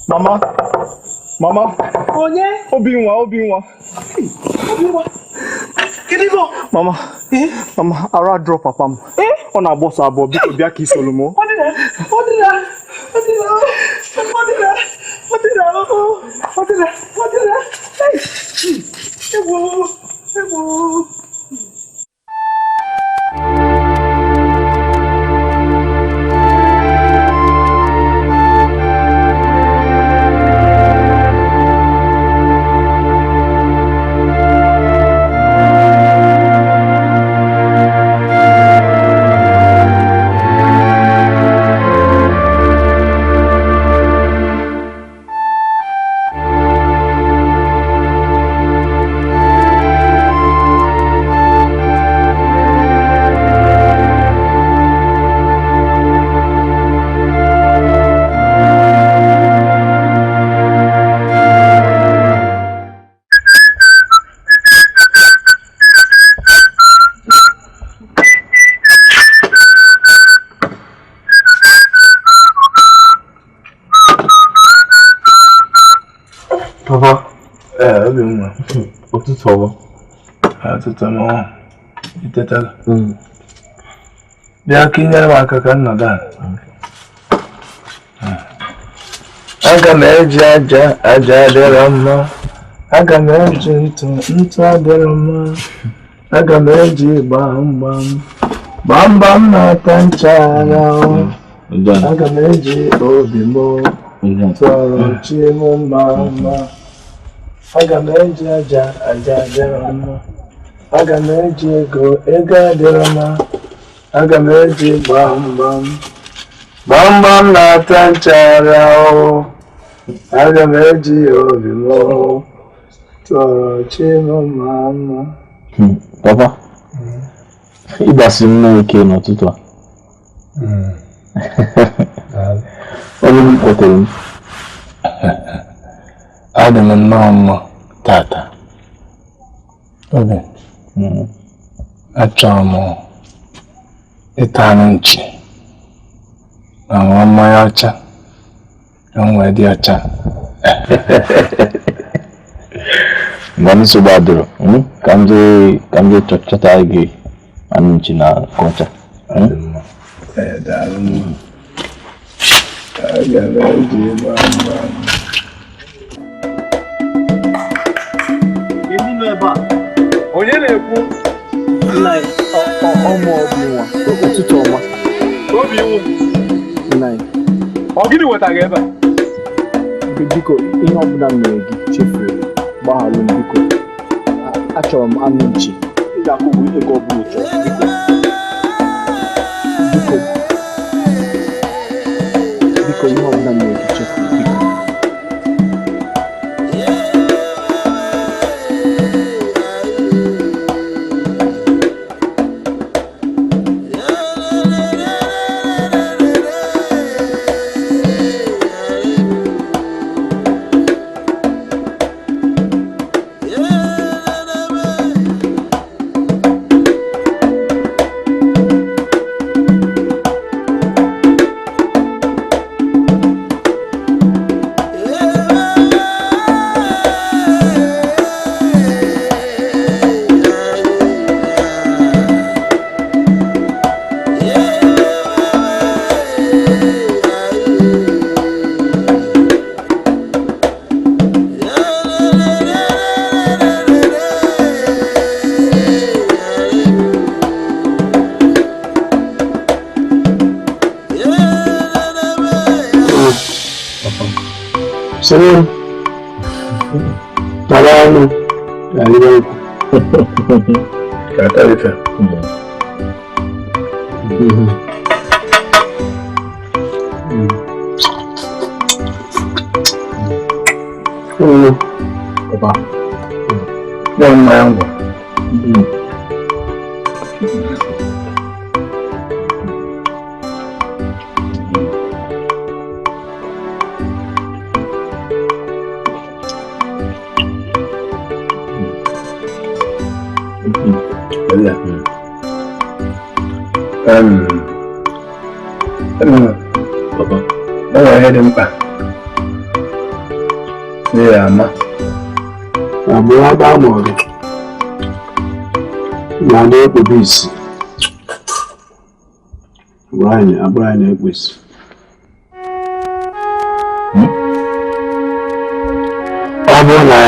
Mama, mama. Onye? Obinwa, Obinwa. Obinwa. Kedu ife? Mama, mama, arụ adịrọ papa m. Ọ na-agba ọsọ abụọ, biko bịa ka isolu m. Ọ dị na, ọ dị na, ọ dị na, ọ dị na, ọ dị na, ọ dị na, ọ dị na. Egwu, egwu. Papa. Obinwa. Ụtụtụ ọma. Ụtụtụ ọma. I tetala? Bịa ka ị nyere m aka ka m nọdụ ala. Aga m eji aja, aja adịrọ mma. Aga m eji ntụ, ntụ adịrọ mma. Aga m eji gbamgbam, gbamgbam na-ata nchara. Aga m eji obi m tụọrọ chi m mma mma. Aga m eji aja, aja adịrọ mma. Aga m eji ego, ego adịrọ mma. Aga m eji gbamgbam, gbamgbam na-ata nchara. Aga m eji obi m tụọrọ chi m mma mma. Papa, ị gbasiri m nnọọ ike n'ụtụtụ a. Ọ bụ m kpọtere m. Adị m nnọọ mma tata. Obi, achọrọ m ịta anụ nchi ma ṅụọ mmanya ọcha ka m wee dị ọcha. Mgbe nsogbu adịrọ, ka m jee chọta gị anụ nchi na nke ọcha. Daalụ. Aga m eji gbamgbam. Ndị nọ ebe a, onye na-ekwu? Nna ọmụ Obinwa, ụtụtụ ọma. Obinwa. Nna anyị. Ọ gịnị wetara gị ebe a? Biko, ihe ọbụla m mere gị chefuru, gbagharụ m biko. Achọrọ m anụ nchi. Ị ga-akwụ ụgwọ ego ọbụla ị chọrọ, biko. Biko. Biko, ihe ọbụla m mere gị chefuru, biko. Soro tara anụ ga-arịba okwu. Ka ata ife. Papa. Nye m mmanya ngwọ. Papa. O nwere ihe dị mkpa N'ihi ama agbụrụ ebe a mụrụ gị na-adị ekpebe isi agbụrụ anyị na-ekpu isi. Ọ bụrụ na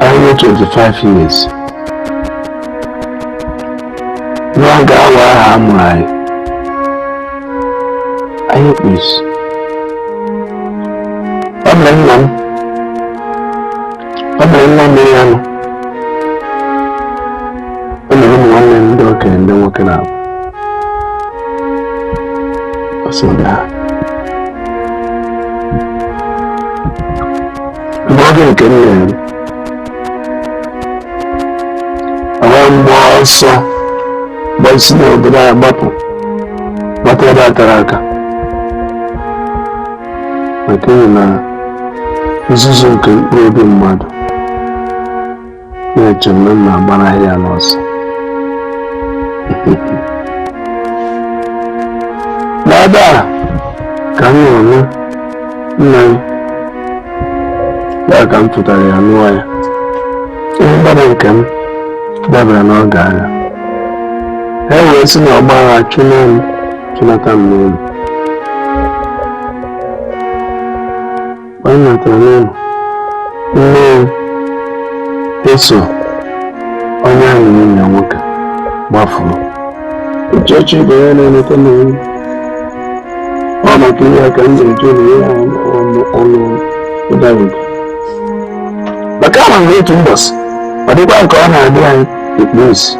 anyị 25 years n'oge awa ahụ a mụrụ anyị, anyị ekpu isi. Ọ mere nna m, ọ mere nna mmiri anụ, ọ mere ụmụ nwanne m ndị okenye ndị nwoke na-abụ ọsọ ha. Mgbe oge nke m na-eru, ọnwa mgbe ọsọ gbasi n'obodo anyị gbapụ gbata ebe a tara aka, maka ịhụ na nzuzo nke mkpụrụ obi mmadụ na-eche mgbe m na-agbanahị ya n'ọsọ. N'ebe a ka m nọrọ nna m, ya ka m tụtara ya nụọ ya. Ihe mgbada nke m dabara n'oge agha, e wee sị na ọgba agha chụna m chụnata m n'ụlọ. Mgbe m natara n'ụlọ, nne m eso onye ahụ nwunye ya nwoke gbafuru. Uchechi bụ onye na-eleta nna m. Ọ maka ihe a ka m ji eju na ihe ọnụ ụdara. Maka ama m otu mbọsị, ọ dịkwa nke ọ na-adị anyị ekpu isi,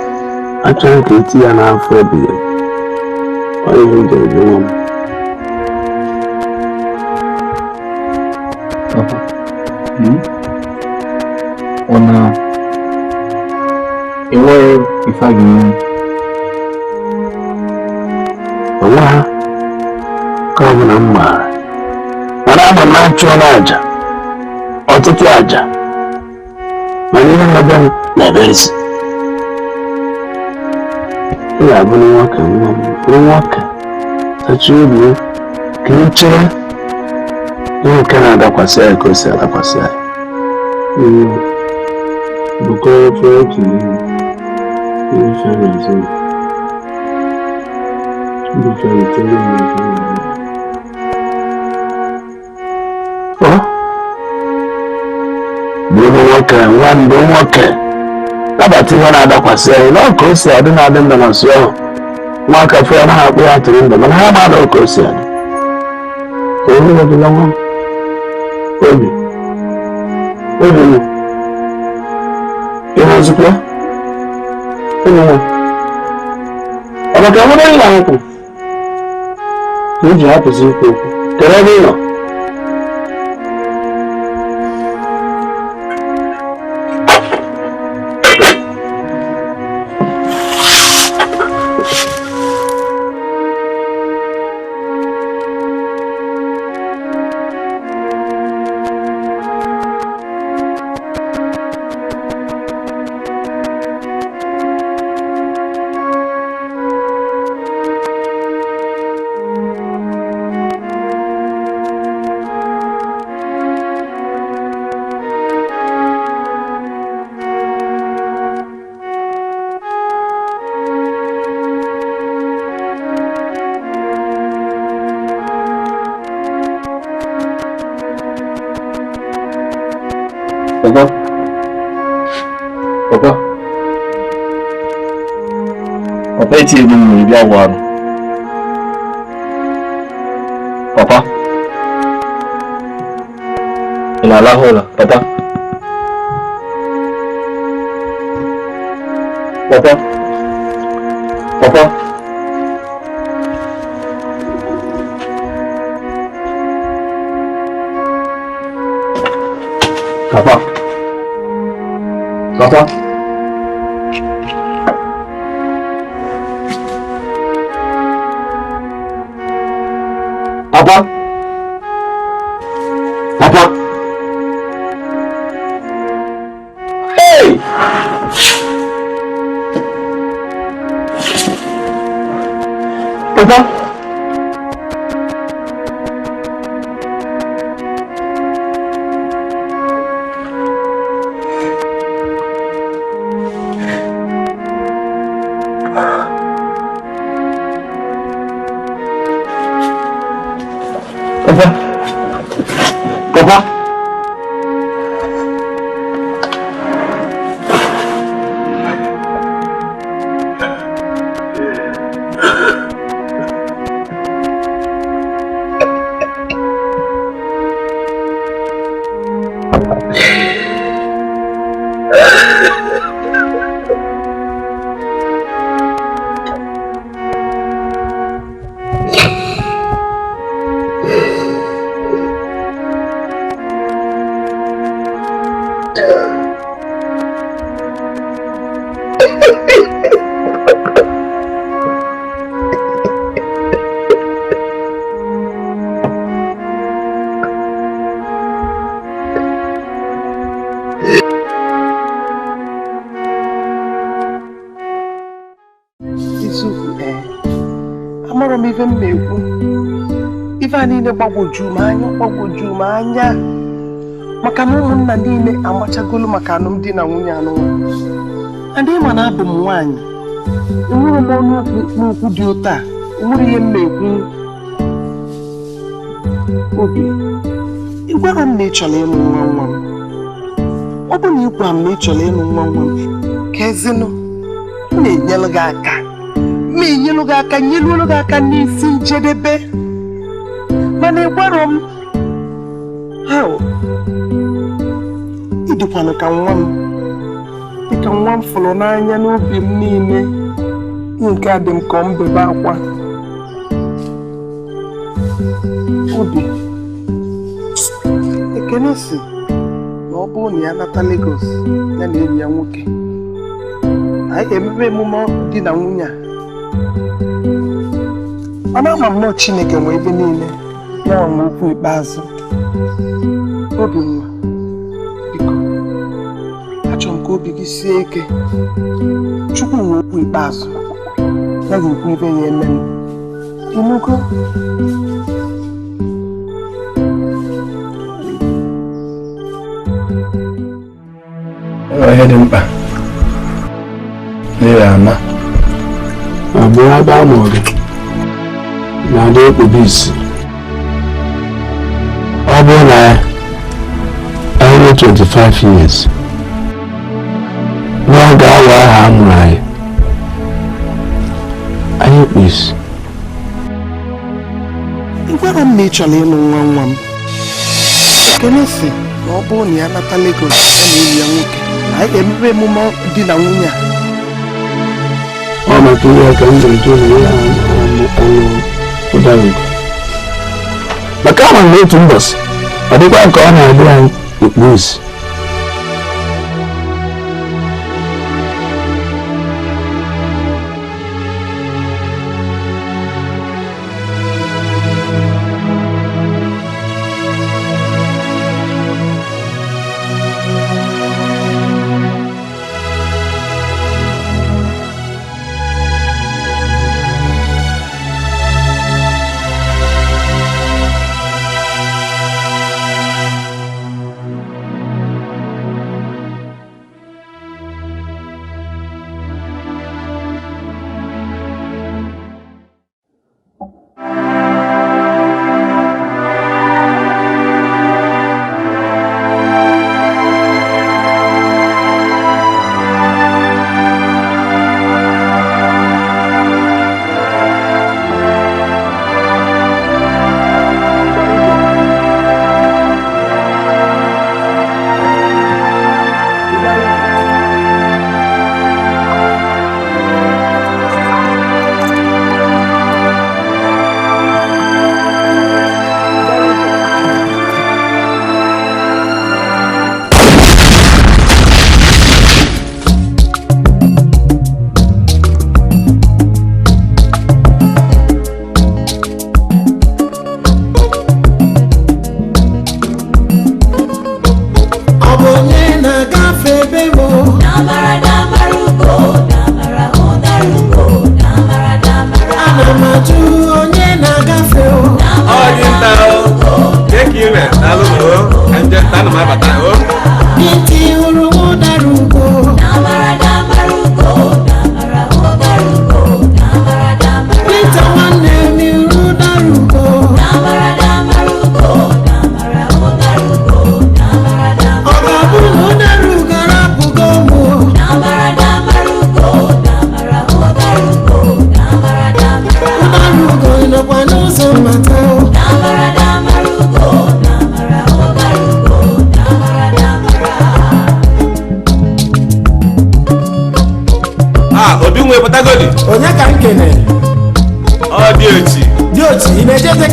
achọghị ka eti ya n'afọ ebighị ebi. Ọ ihe m jere jụ nwa m. Papa, ọ na enweghị ife a ga-eme? Onwe ha ka ọ bụla m maara, mana ama m na-achụọla àjà, ọtụtụ àjà, mana ihe na-abịa m na-eberezi. Ị ga-abụ nwoke nwa m, bụrụ nwoke tachie obi ya ka ị chere ihe nke na-adakwasị anyị ka o si adakwasị anyị. Bukọrọ ofe otu ihe ife na-azụ m. Ọ bụrụ nwoke nwa m, bụ nwoke nabata ihe na-adakwasị anyị na ka o si adị na-adị ndụ na nsọ ahụ. Nwa aka fe anaghị akpụ ya tụrụ ndụ, mana ha ma ka o si adị. Onye ọdịla nwa m, obi obi m, ihe ọzọkwa obi nwa ọ maka nwere ịla nkwụ ka o ji hapụzi ikwu okwu. Kedu ebe ị nọ? Papa, papa, papa, etinyego m mmiri bịa gwa arụ. Papa, ị na-alahụ ụra? Papa, papa, papa. Papa, papa. Papa, papa. Hey! Papa. Papa. Papa. Amara m ife m na-ekwu. Ife a niile gbagwoju m anya maka na ụmụnna niile amachagolu maka alụmdi na nwunye anụnwa. Adịghị ma na abụ m nwaanyị, enwere m ọnụ okwu n'okwu dị ụtọ a, enwere ihe m na-ekwu. Obi, ị gwara m na ị chọrọ ịlụ nwa nwa m. Ọ bụ na ị gwara m na ị chọrọ ịlụ nwa nwa m, ka ezinụ m na-enyelu gị aka. M enyelu gị aka, nyeluolu gị aka n'isi njedebe. Mana ị gwara m, ị dịkwanụ ka nwa m, dịka nwa m fụrụ n'anya n'obi m niile. Nke a dị m ka m bebe akwa. Obi, Ekene si na ọ bụrụ na ya nata Lagos ya na enyi ya nwoke, anyị ga-emebe emume di na nwunye a. Mana ama m na Chineke nwe ebe niile, ya nwe okwu ikpeazụ. Obi nwa, biko, achọrọ m ka obi gị sie ike. Chukwu nwe okwu ikpeazụ, ya ga-ekwu ibe ya eme m. Ịnụgo? Ihe dị mkpa n'ịra ama Abụọ ebe a mụrụ gị na-adị ekpube isi. Ọ bụrụ na anyị nwee 25 years n'oge awa ahụ a mụrụ anyị, anyị ekpu isi. Ị gwara m na ị chọrọ ịlụ nwa nwa m. Ekene si na ọ bụrụ na ya nata Lagos ya na enyi ya nwoke, anyị ga-emebe emume di na nwunye a. Ọ maka ihe ka m jiri jụ na ihe anụ ụdara ugo. Maka ama m na otu mbọsị, ọ dịkwa ka ọ na-adị anyị ekpu isi.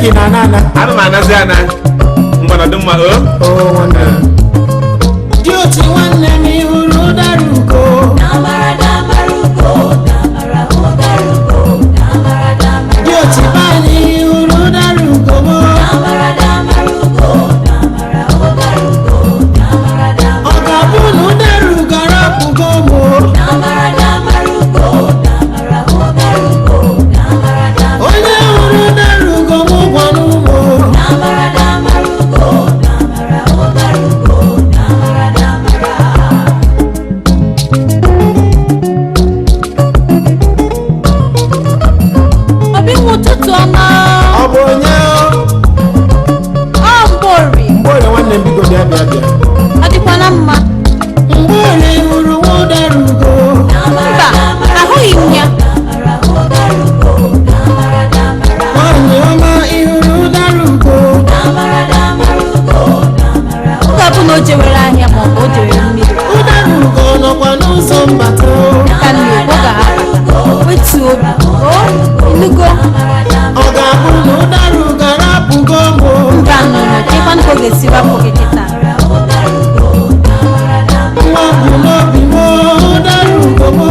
ka ị na-ana ana? Ana m anazi ana. Mgbanọdụ mma o. O nwanne m. Dị otu nwanne m, ị hụrụ ụdara ugo? Dị otu be anyị, ị hụrụ ụdara ugo m? Ọ ga-abụ na ụdara ugo arapụgo m o? Onye hụrụ ụdara ugo m gwanụ m o. Obi nwa, ụtụtụ ọma. Ọ bụ onye o? Ọ Mgborie. Mgborie nwanne m, biko bịa, bịa, bịa. Ọ dịkwana mma? Mgborie, ị hụrụ nwa ụdara ugo? Mba, ahụghị m ya. Nwaanyị ọma, ị hụrụ ụdara ugo? Ọ ga-abụ na o jewere ahịa maọbụ o jewere mmiri. Ụdara ugo nọkwa n'ụzọ mbata o. Ka m na-ekwu, ọ ga-abata. Wetuo obi o, ịnụgo? Ọ ga-abụ na ụdara ugo arapụgo m o? Mba, nụnụ chekwanụ ka ọ ga-esi rapụ gị kịta. Nwa bụ n'obi m o, ụdara ugo m o.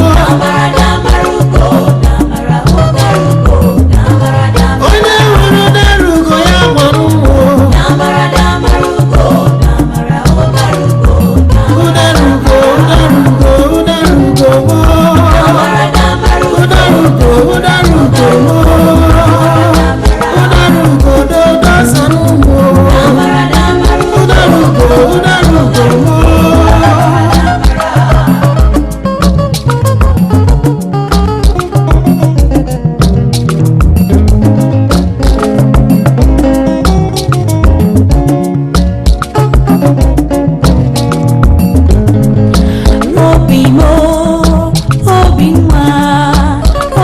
Onye hụrụ ụdara ugo ya gwanụ m o. Ụdara ugo, ụdara ugo, ụdara ugo m o. Ụdara ugo, ụdara ugo m o. Ụdara ugo dodo sanụ m o. Ụdara ugo, ụdara ugo m o. Obi m, obi nwa,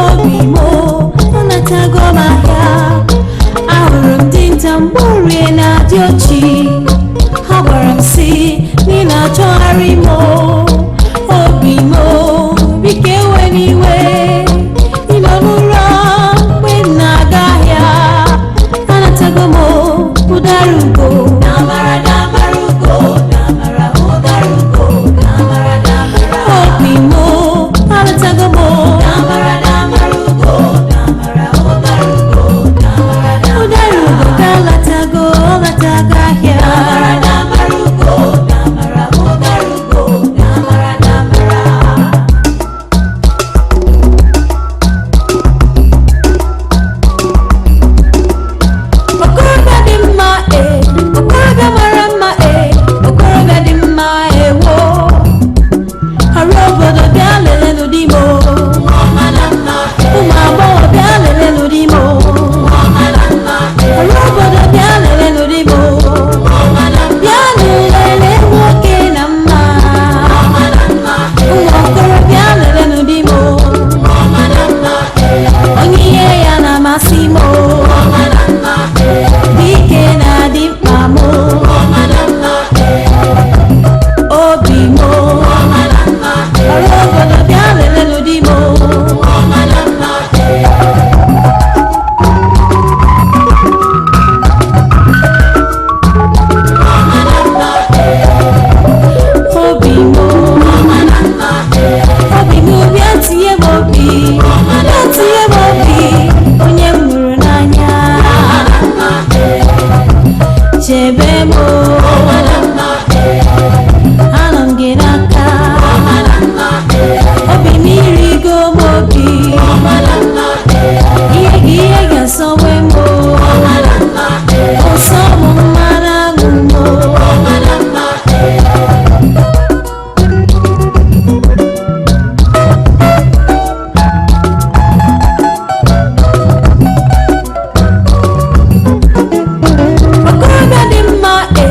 obi m, anatago m ahịa. Ahụrụ m dinta Mgborie na diochi. Ha gwara m si na ị na-achọgharị m. Obi m, biko ewe n'iwe. Ị nọ n'ụra mgbe m na-aga ahịa. Anatago m ụdara ugo. Obi m, anatago m ụdara ugo ka alatago, ọ latago ahịa. Okorobịa dị mma e, okorobịa mara mma e, okorobịa dị mma ewo. Ọrụ obodo, bịa lelenụ di m o. Ụmụ agbọghọ, bịa lelenụ di m o. Ọrụ obodo, bịa lelenụ di m o. Bịa lelele nwoke na mma. Ụmụ okorobịa, lelenụ di m o. Onye ihe ya na-amasị m o. Dike na-adị mkpa m o. Obi m o. Ọrụ obodo, bịa lelenụ di m o. Obi m, obi m, bịa tinye m obi, bịa tinye m obi, onye m hụrụ n'anya. Chebe m o, anọ m gị n'aka. Obi m irigo m obi, ihe gị, ihe ga-asọwe m o. Ụsọ m mmanụ aṅụ m o. Okorobịa dị mma e.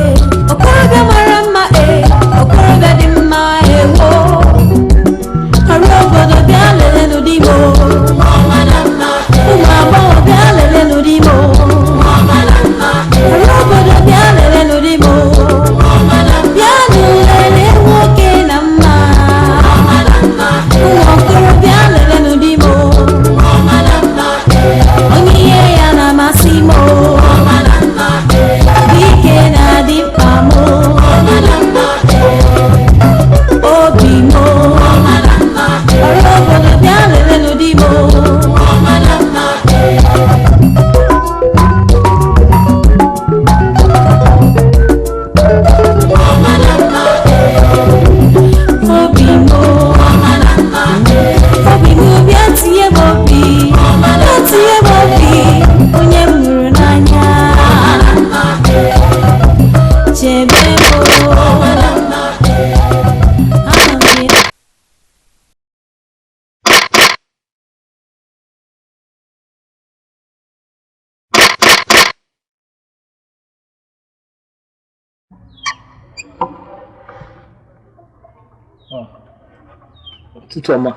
Ụtụtụ ọma.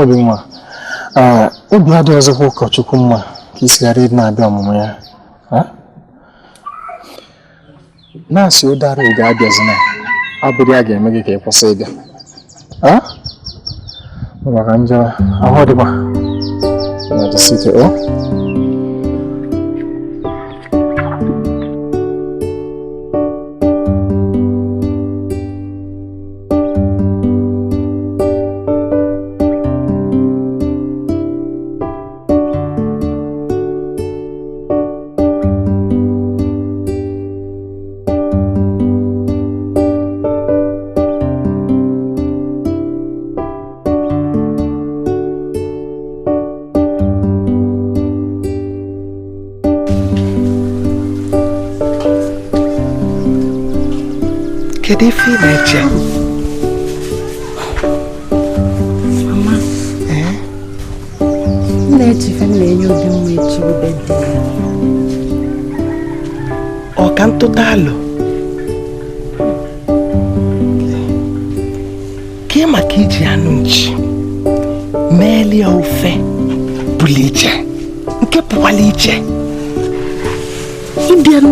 Obinwa, obi adịghị ọzọkwa ụkọchukwu mma ka isi ghara ịdị na-abịa ọmụmụ ya. Na-asị ụdara oge abịazina, abụghị a ga-eme gị ka ị kwụsị ịbịa. Maka njọ ahụ dịkwa na jisike o. Kedu ife ị na-eche? Mama, m na-eche ife m na-enye obi nwa echi birthday ya. Ọ ka ntụta alụ? Kee maka iji anụ nchi meelie ofe pụrụ iche nke pụkwala iche. Ịbịanụ.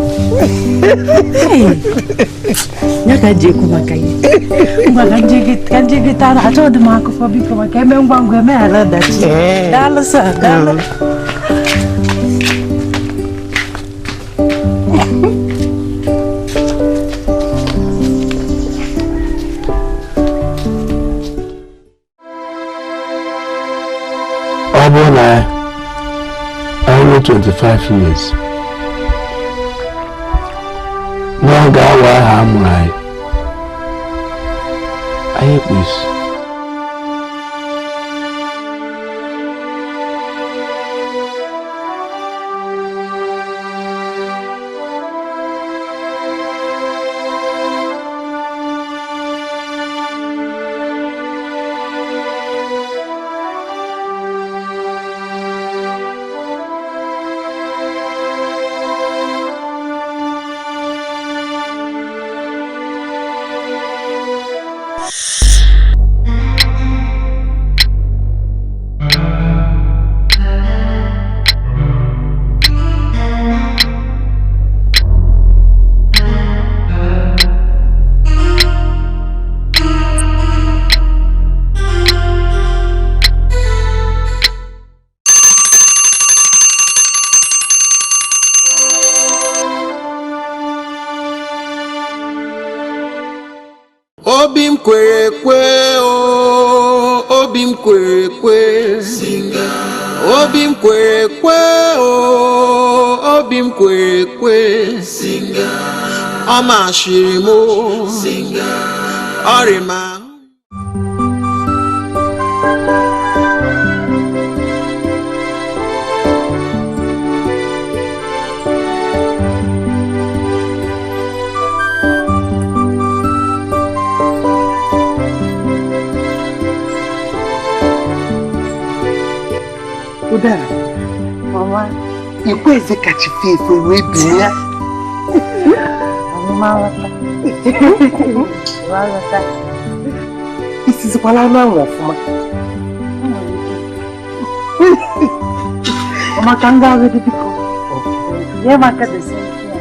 Ya ka ji ekwu maka ya. Ngwa ka njegịta achọghị m akụkọ biko maka eme ngwa ngwa emeghara ọdachi. Daalụ sọ, daalụ. Ọ bụrụ na anyị ruo 25 years n'oge awa ahụ a mụrụ anyị, anyị ekpu isi. Obi m kwere ekwe o, obi m kwere ekwe. Obi m kwere ekwe o, obi m kwere ekwe. Ọ mashiri m o, ọrịa m ahụ. Ụdara, Mama, ikwe eze kacha fe efe wee binye ya. mama ghọta. Mama ghọta. Isizikwala anụ ahụ ọfụma. Mama ka m gaa gị biko. Nye m aka dozie ntị a.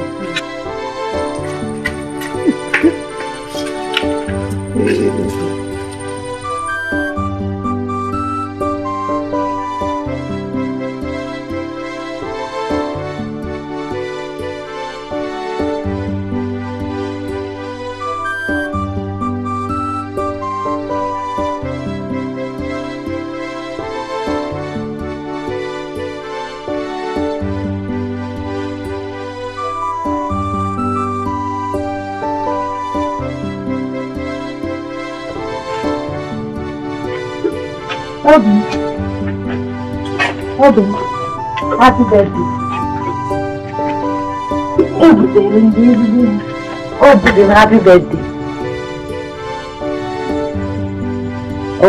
Obi, Obi, happy birthday. Ebutere ndị ezigbo enyi. Obi dị happy birthday.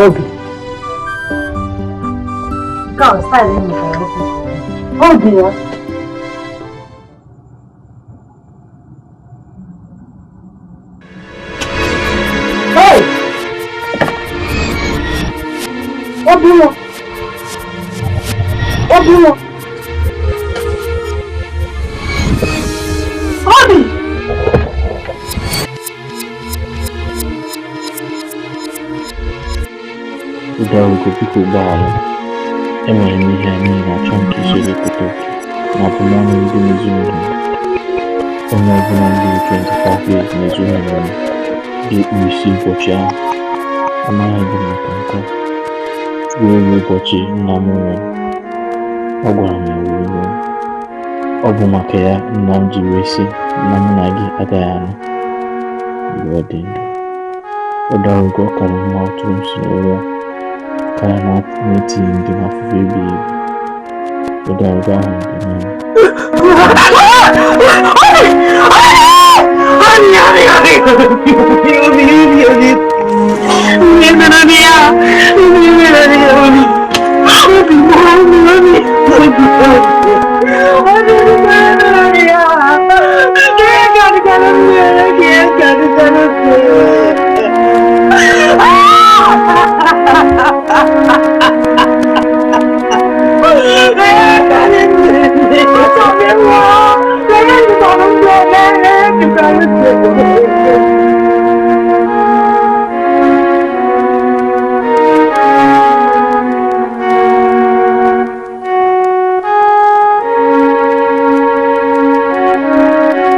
Obi. Nke a style ị mụtara okwu. Obi ya. Ụdarugo biko gbaghara. Emere m ihe a n'ihi na achọghị m ka isoro keta oke na abụmọnụ ndị n'ezinụlọ m. Onye ọbụla ruru 25 years n'ezinụlọ m ga-ekpu isi ụbọchị ahụ. Amaghị m maka nke a ruo n'ụbọchị nna m nwụrụ. Ọ gwara m ya wee nwụọ. Ọ bụ maka ya nna m ji wee sị na mụ na gị agaghị anụ mgbe ọ dị ndụ. Ụdarugo ọ kara mma otu m si nwụọ karịa na na-etinye ndị m afụfụ ebighị ebi. Ụdarugo ahụ dị n'anya.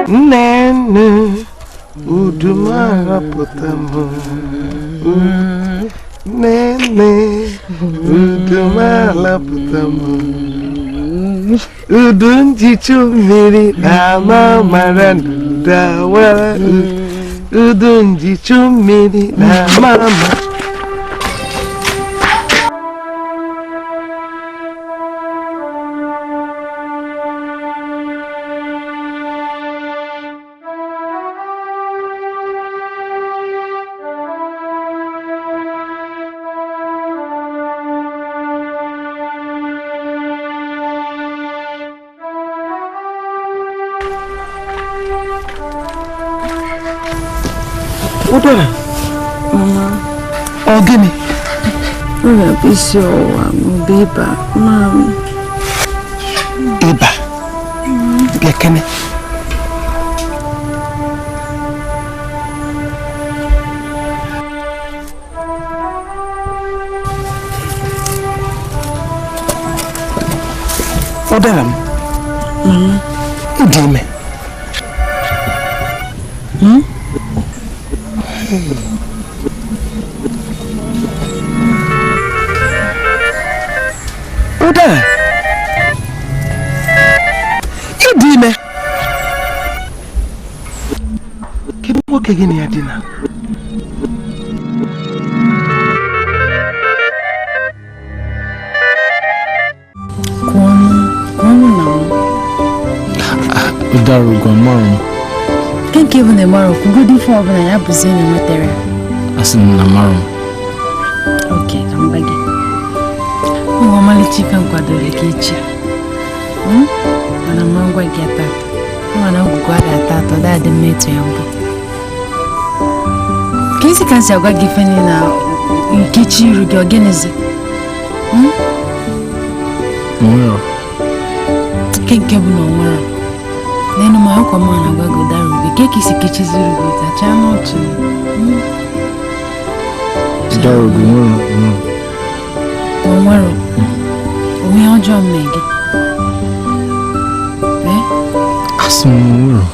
Nne nne udumara pụta m. Nne nne udumara pụta m. Udu njichu mmiri na-ama mara n'ụda wara. Udu njichu mmiri na-ama ama. Ụdara. Mama. Ọ gịnị? Ọrịa bụ isi ọwụwa maọbụ ịba. Mama. Ịba? Bịa kene. Ụdara m. Mama. Ị dị ime. Ụdara, ị dị ime. Kedu nwoke gị na ya dina? Kwuo na m. Ụdarugo amarụ m. Nke bụ na ịmarọ, kwugodo ife ọbụla ya bụzi na enwetara. Asị m na amarụ m. Oke, ka m gwa gị. Ụmụ ọmalịcha ife m kwadoro gị iche. Mana mma ngwa gị tata. Mana ngwugwu a ga-ata atọ dadị mma etu ya mbụ. Ka isi ka m si agwa gị ife niile na nkechi iru gị ọ gịnịzi? Onwero. Nke bụ na onwero. N'enu ma akwa m na-agwa gị Ụdarugo ke ka isi kechiziri gị tachaa n'otu. Ụdarugo nwere. Onwero. Onwe ọjọọ mme gị. Asị m onwero.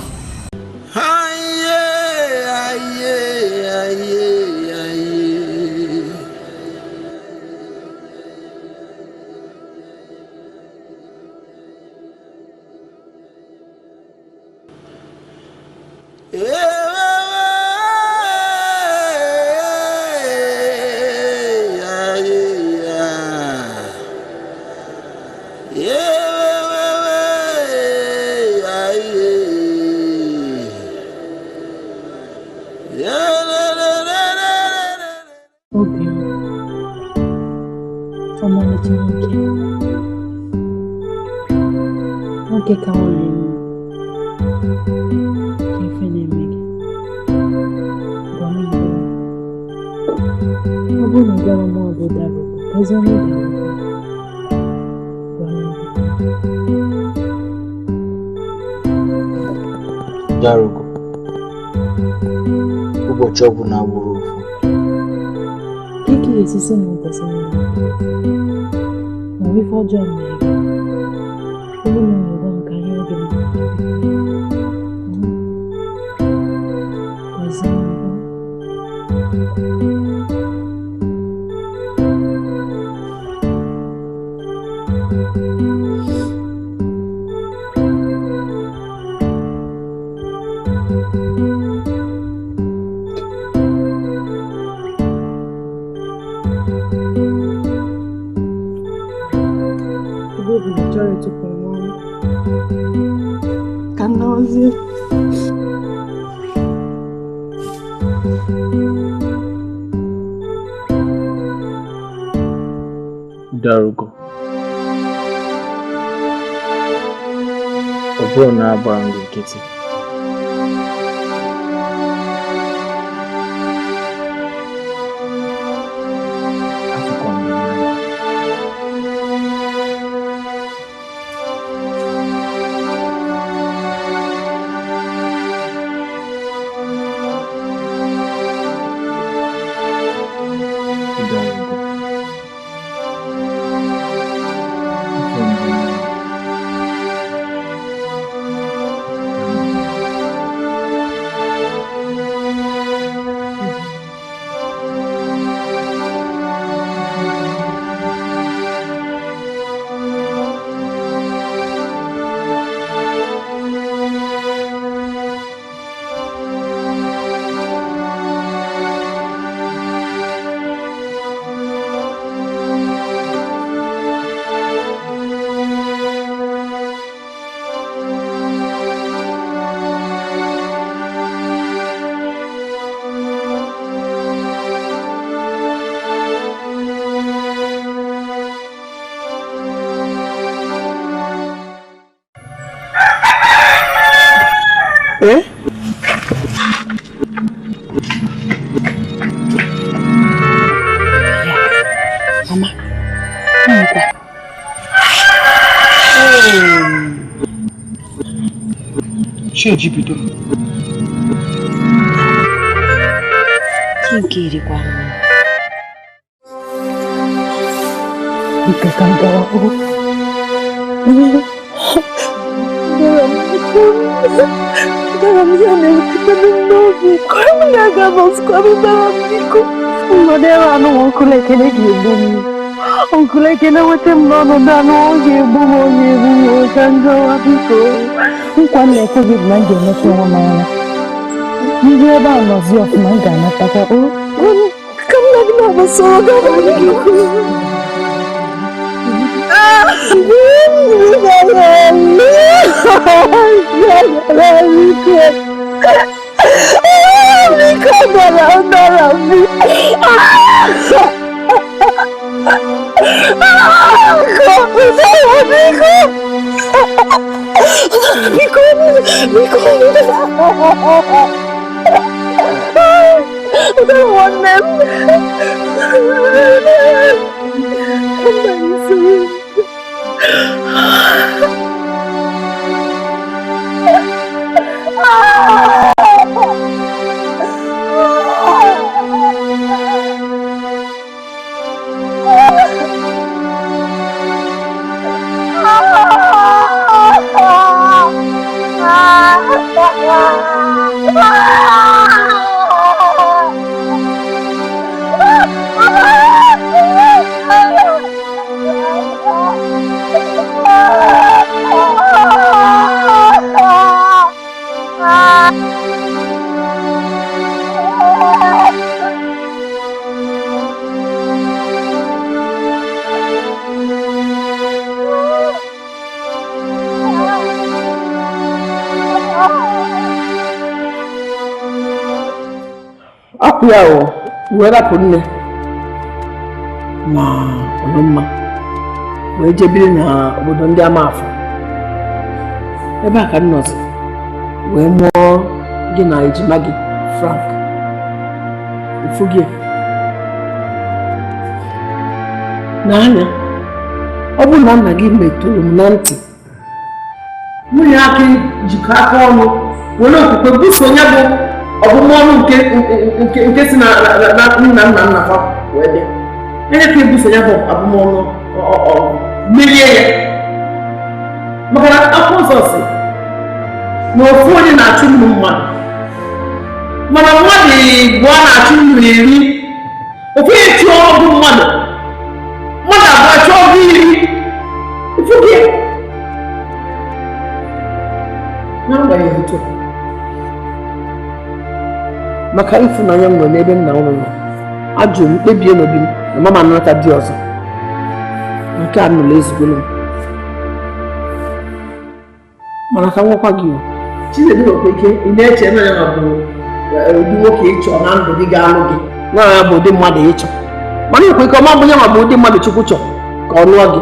Obi m, ọmalịcha nwoke, nwoke ka nwere mma, ka ife na-eme gị, gwa m mbụ. Ọ bụrụ na ị gwara m ọ bụ Ụdarugo, ezi onye ị ga-agwa, gwa m mbụ. Ụdarugo, ụbọchị ọbụla gburu ofu. Kiki ga-esi si na ụbọchị niile ma ọ bụ ife ọjọọ mere gị. Ọ bụrụ na ọ gwa m ka anyị oge m. Gwazie m. Ebe obi na chọrọ ịtụpụ m ọnụ ka m nọzie. Darugo, ọ bụrụ na agbara m gị nkịtị, afụkwa m gị n'anya. Darugo, afụrụ m gị n'anya. Eh? Mama, nkwa. Chi ejibido. Chi nke irikwa m. Biko ka m gawa. Dara m ya na-ewute m n'obi. Ka m na-aga n'ọsụkwa m dara m biko. Nnọdụ ebe anụ Ọnkụl Ekene ga-egbu m. Ọnkụl Ekene nweta m n'ọnọdụ anụ ọ ga-egbu m, ọ ga-egbu m, ka m gawa biko. Nkwa m na-ekwe gị bụ na m ga-emepe onwe m anya. Ndị ebe a nọzi ọfụma m ga-anatakwa. O, ka m na gị na-agbasoro gawa biko. Akwụ ya o wee rapụ nne na ọlụmma wee jebiri na obodo ndị Amafọ. Ebe a ka m nọzi wee mụọ gị na ejima gị Frank. Ifu gị n'anya, ọ bụrụ na nna gị metụrụ m na ntị, nwunye aka jikọ aka ọnụ were okwukwe buso onye bụ ọbụmọnụ nke si na nna nna nna fa wee bịa. Onye ka ebuso ya bụ abụmọnụ merie ya maka na akwụkwọ nsọ si na ofu onye na-achụ nnu mmadụ mana mmadụ abụọ na-achụ nnu iri ofu onye chụọ ọgụ mmadụ mmadụ abụọ chụọ ọgụ iri ofu gị n'agbanyeghị otu maka ịfụnanya m nwere n'ebe nna ụlọ nọ ajụrụ m kpebie n'obi m na mama anata di ọzọ nke a nụrụ ezigbo m mana ka nwekwa gị Chinedu nwekwa ike ị na-eche na ya bụ ụdị nwoke ịchọ na ndụ gị ga-alụ gị na ya bụ ụdị mmadụ ịchọ mana nwekwa ike ọma bụ ya ma bụ ụdị mmadụ Chukwu chọ ka ọ lụọ gị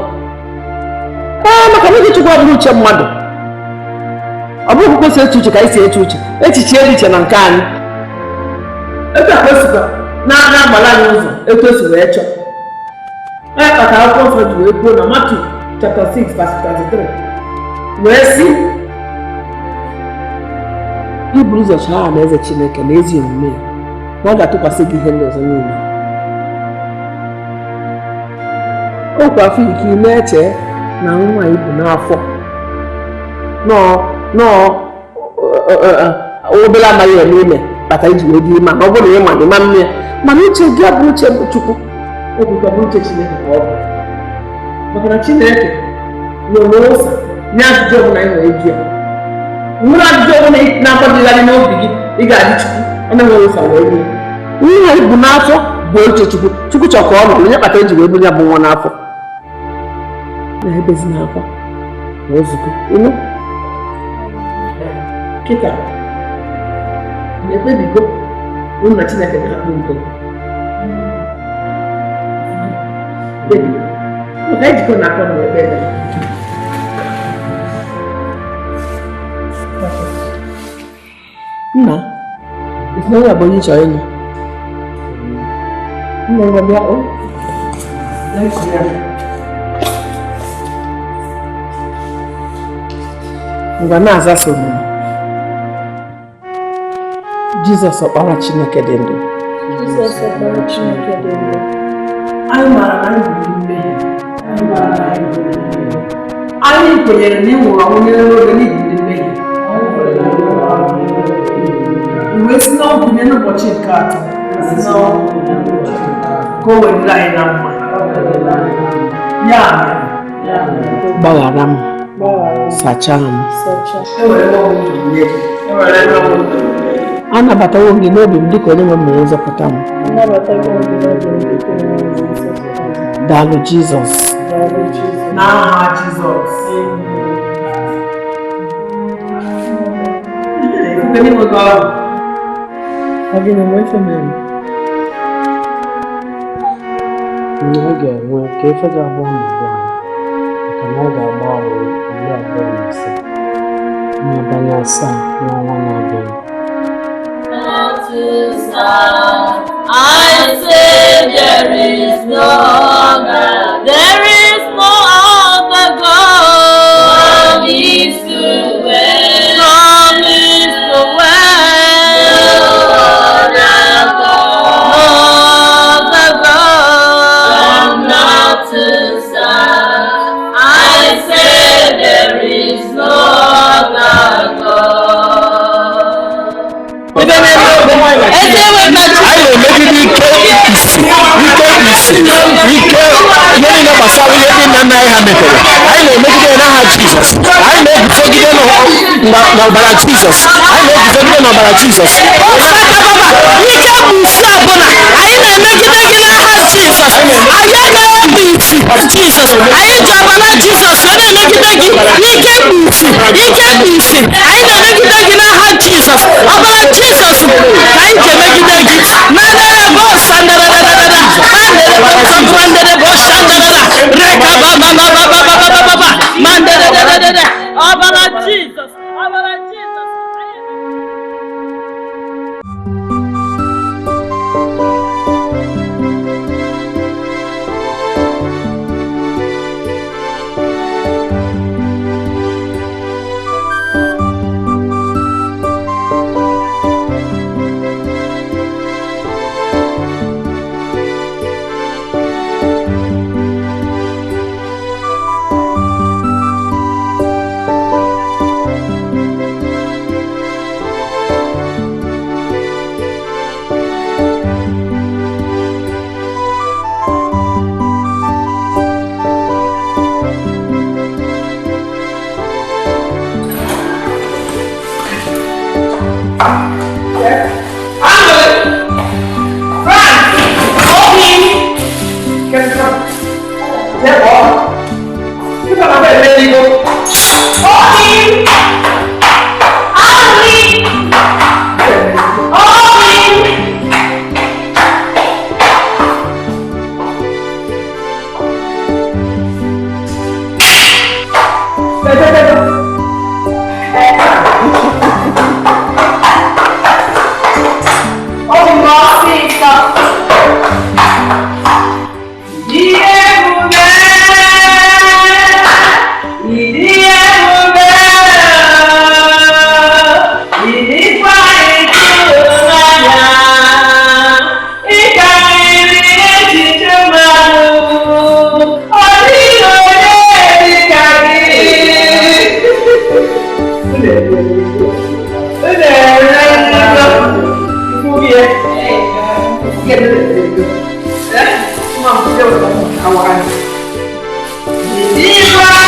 ee maka na Chukwu abụrụ uche mmadụ ọ bụghị kwesị eche uche ka anyị si eche uche echiche dị iche na nke anyị etu a kwesịkwa na-agbala anyị ụzọ etu esi wee chọọ onye kpatara akwụkwọ nsọ ji wee kwuo na Matthew chapter 6 verse 33 wee sị iburu ụzọ chọọ alaeze Chineke na ezi omume ya na ọ ga-atụkwasị gị ihe ndị ọzọ niile okwu afọ ike ị na-eche na nwa ibu n'afọ nọọ obere amaghị eme ime kpata iji wee dị ime ọ bụrụ na ị ma na ịma nne ya mana uche gị ọ bụ uche Chukwu okwukwe bụ uche Chineke ka ọ bụ maka na Chineke nwere ụsa nye ajụjụ ọbụla ị nwere ịjụ ya nwere ajụjụ ọbụla na-agbagịgharị n'obi gị ị ga-adị Chukwu ọ na-enwere ụsa wee nye ihe ibu n'afọ bụ uche Chukwu Chukwu chọrọ ka ọ nọ onye kpata eji wee bunye bụ nwa n'afọ na-ebezi n'akwa na ozugbo ịnụ kịta na-ekpebigo na Chineke ga-akpụ udo maka ejikọ na akọ na ebe ebe nna isi bụ onye chọrọ ịnụ nna ngwa bịa o ngwa na-aza soro Jizọs ọkpara Chineke dị ndụ. Jizọs ọkpara Chineke dị ndụ. Anyị maara na anyị bụ ndị mmehie. Anyị maara na anyị bụ ndị mmehie. Anyị kwenyere na ị nwụrụ ọnwụ n'elu obe n'ihi ndị mmehie. I wee si n'ọgwụ nye n'ụbọchị nke atọ ka o wee dịrị anyị na mma. Ya mere, gbaghara m, sachaa m. Anabatawo m gị n'obi m dịka onye nwe m na onye nzọpụta m. Daalụ Jizọs. N'aha Jizọs. Nne ọ ga-enwe ka ife ga-agba ọnọdụ anyị maka na ọ ga-agba ọrụ 25 n'abalị 7 n'ọnwa na-abịa. I say there is no other, there is no other God. From east to west, from east to west, no other God, no other God. From north to south, I say there is no other God. Anyị na-emegide ike isi ike ihe niile gbasara ihe ndị nna nna anyị ha metere anyị na-emegide ya n'aha Jizọs anyị na-eguzogide n'ọbara Jizọs anyị na-eguzogide n'ọbara Jizọs ike bụ isi ọbụla anyị na-emegide gị n'aha Jizọs anyị anaghị bụ isi Jizọs anyị ji ọbara Jizọs wee na-emegide gị ike bụ isi ike bụ isi anyị na-emegide gị n'aha Jizọs ọbara Jizọs ka anyị ji emegide gị mandere bo sandarararara mandere bo sandere bo sandarara reka ba ba ba ba ba ba ba ba mandere ọbara Jizọs ọbara Jizọs. Iwa!